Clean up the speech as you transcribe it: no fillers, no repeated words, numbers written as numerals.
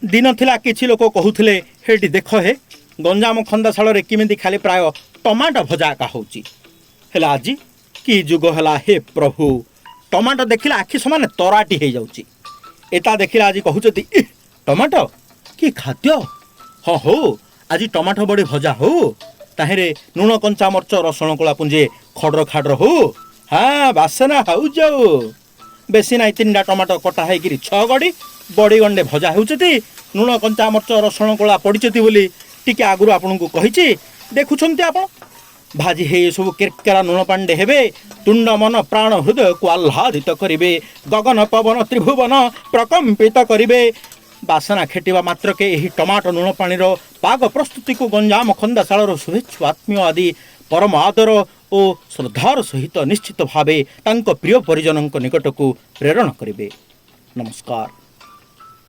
ଦିନ ଥିଲା କିଛି ଲୋକ କହୁଥିଲେ, ହେଇଠି ଦେଖ ହେ, ଗଞ୍ଜାମ ଖନ୍ଦାଶାଳରେ କେମିତି ଖାଲି ପ୍ରାୟ ଟମାଟୋ ଭଜା ଏକା ହେଉଛି। ହେଲେ ଆଜି କି ଯୁଗ ହେଲା ହେ ପ୍ରଭୁ, ଟମାଟୋ ଦେଖିଲେ ଆଖି ସମାନେ ତରାଟି ହେଇଯାଉଛି। ଏତା ଦେଖିଲେ ଆଜି କହୁଛନ୍ତି, ଇଃ, ଟମାଟୋ କି ଖାଦ୍ୟ! ହଁ, ହଉ, ଆଜି ଟମାଟୋ ବଡ଼ି ଭଜା ହଉ, ତାହିଁରେ ଲୁଣ, କଞ୍ଚା ମର୍ଚ, ରସୁଣ କୋଳା ପୁଞ୍ଜେ ଖଡ଼ର ଖାଡ଼ର ହଉ, ହଁ, ବାସନା ହଉ ଯାଉ। ବେଶୀ ନାହିଁ, 3ଟା ଟମାଟୋ କଟା ହେଇକିରି 6 ଗଡ଼ି ବଡ଼ି ଗଣ୍ଡେ ଭଜା ହେଉଛନ୍ତି, ଲୁଣ, କଞ୍ଚା ମର୍ଚ, ରସୁଣ କୋଳା ପଡ଼ିଛନ୍ତି ବୋଲି ଟିକେ ଆଗରୁ ଆପଣଙ୍କୁ କହିଛି। ଦେଖୁଛନ୍ତି ଆପଣ, ଭାଜି ହେଇ ସବୁ କେରକେରା ଲୁଣ ପାଣ୍ଡେ ହେବେ, ତୁଣ୍ଡ ମନ ପ୍ରାଣ ହୃଦୟକୁ ଆହ୍ଲାଦିତ କରିବେ, ଗଗନ ପବନ ତ୍ରିଭୁବନ ପ୍ରକମ୍ପିତ କରିବେ। ବାସନା ଖେଟିବା ମାତ୍ରକେ ଏହି ଟମାଟୋ ଲୁଣ ପାଣିର ପାଗ ପ୍ରସ୍ତୁତିକୁ ଗଞ୍ଜାମ ଖନ୍ଦାଶାଳର ଶୁଭେଚ୍ଛୁ ଆତ୍ମୀୟ ଆଦି ପରମ ଆଦର ଓ ଶ୍ରଦ୍ଧାର ସହିତ ନିଶ୍ଚିତ ଭାବେ ତାଙ୍କ ପ୍ରିୟ ପରିଜନଙ୍କ ନିକଟକୁ ପ୍ରେରଣ କରିବେ। ନମସ୍କାର।